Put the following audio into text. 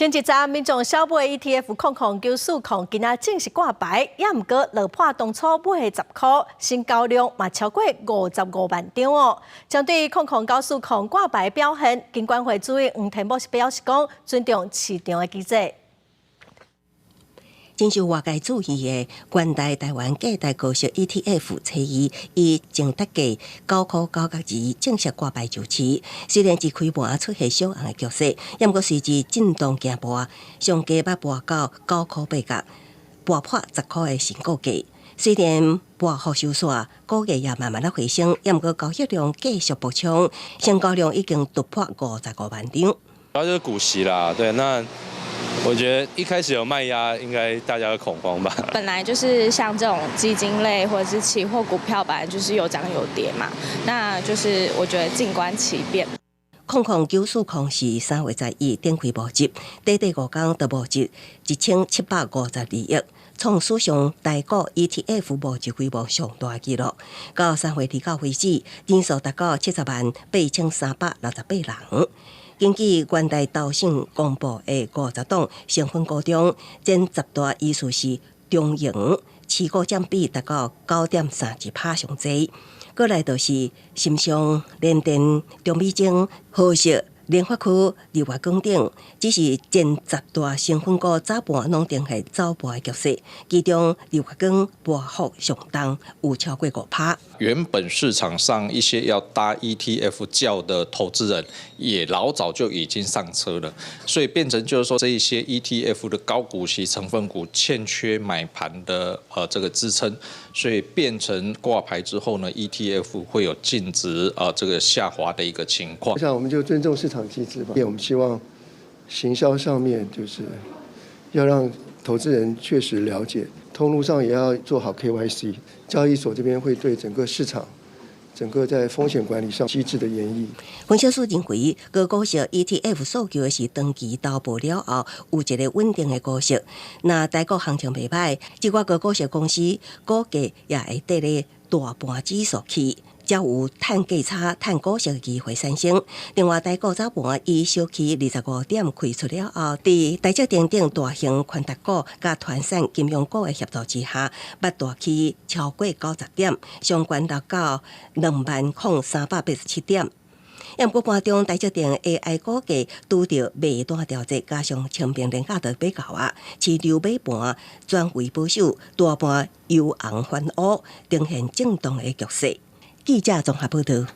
前一陣民眾小買 ETF 空空九四空，今仔正式掛牌，也毋過落破當初買的10箍，成交量嘛超過55萬張哦。針對空空九四空掛牌表現，金管會主委黃天牧是表示講，尊重市場的機制。真受外界注意的元大台灣價值高息 ETF 初二以淨值價9箍9角2正式掛牌上市。雖然一開盤出現小紅的局勢，毋過隨之震盪行盤，上低捌盤到9箍8角，盤破10箍的新高價。雖然盤幅收縮，股價也慢慢仔回升，毋過交易量繼續爆衝，成交量已經突破55萬張。主要就是股息啦，對，那我覺得一開始有賣壓，應該大家會恐慌吧。本來就是像這種基金類或者是期貨股票，本來就是有漲有跌嘛。那就是我覺得靜觀其變。空空九四空是3月11展開募集，短短5天就募集1752億，創史上台股 ETF 募集規模上大紀錄。到3月29為止，人數達到708,368人。根據元大投信公布的50檔成分股中，前10大依序是中營，持股佔比達到9.31%上濟。過來就是新商、聯電、中美晶、和碩、聯發科、日月光等，只是前10大成分股早盤攏呈現走盤的局勢，其中日月光波幅上重，有超過5%。原本市場上一些要搭 ETF 轎的投資人，也老早就已經上車了，所以變成就是說，這一些 ETF 的高股息成分股欠缺買盤的這個支撐，所以變成掛牌之後呢，ETF 會有淨值這個下滑的一個情況。我想我們就尊重市場機制吧，因為我們希望行銷上面就是要讓投資人確實了解，通路上也要做好 KYC，交易所這邊會對整個市場、整個在風險管理上機制的研議。分析師認為，高股息 ETF 訴求的是長期投報了後有一個穩定的股息。若台股行情袂䆀，這寡高股息公司股價也會綴咧大盤指數去，才有趁價差、趁股息的機會產生。另外，台股早盤以小起25點開出了後，佇台積電等大型權值股佮傳產金融股的協助之下，捌大起超過90點，上懸達到20,387點。毋過盤中台積電 AI 股價拄著賣單調節，加上清明連假就欲到啊，市場買盤轉為保守，大盤由紅翻烏，呈現震盪的局勢。記者綜合報道。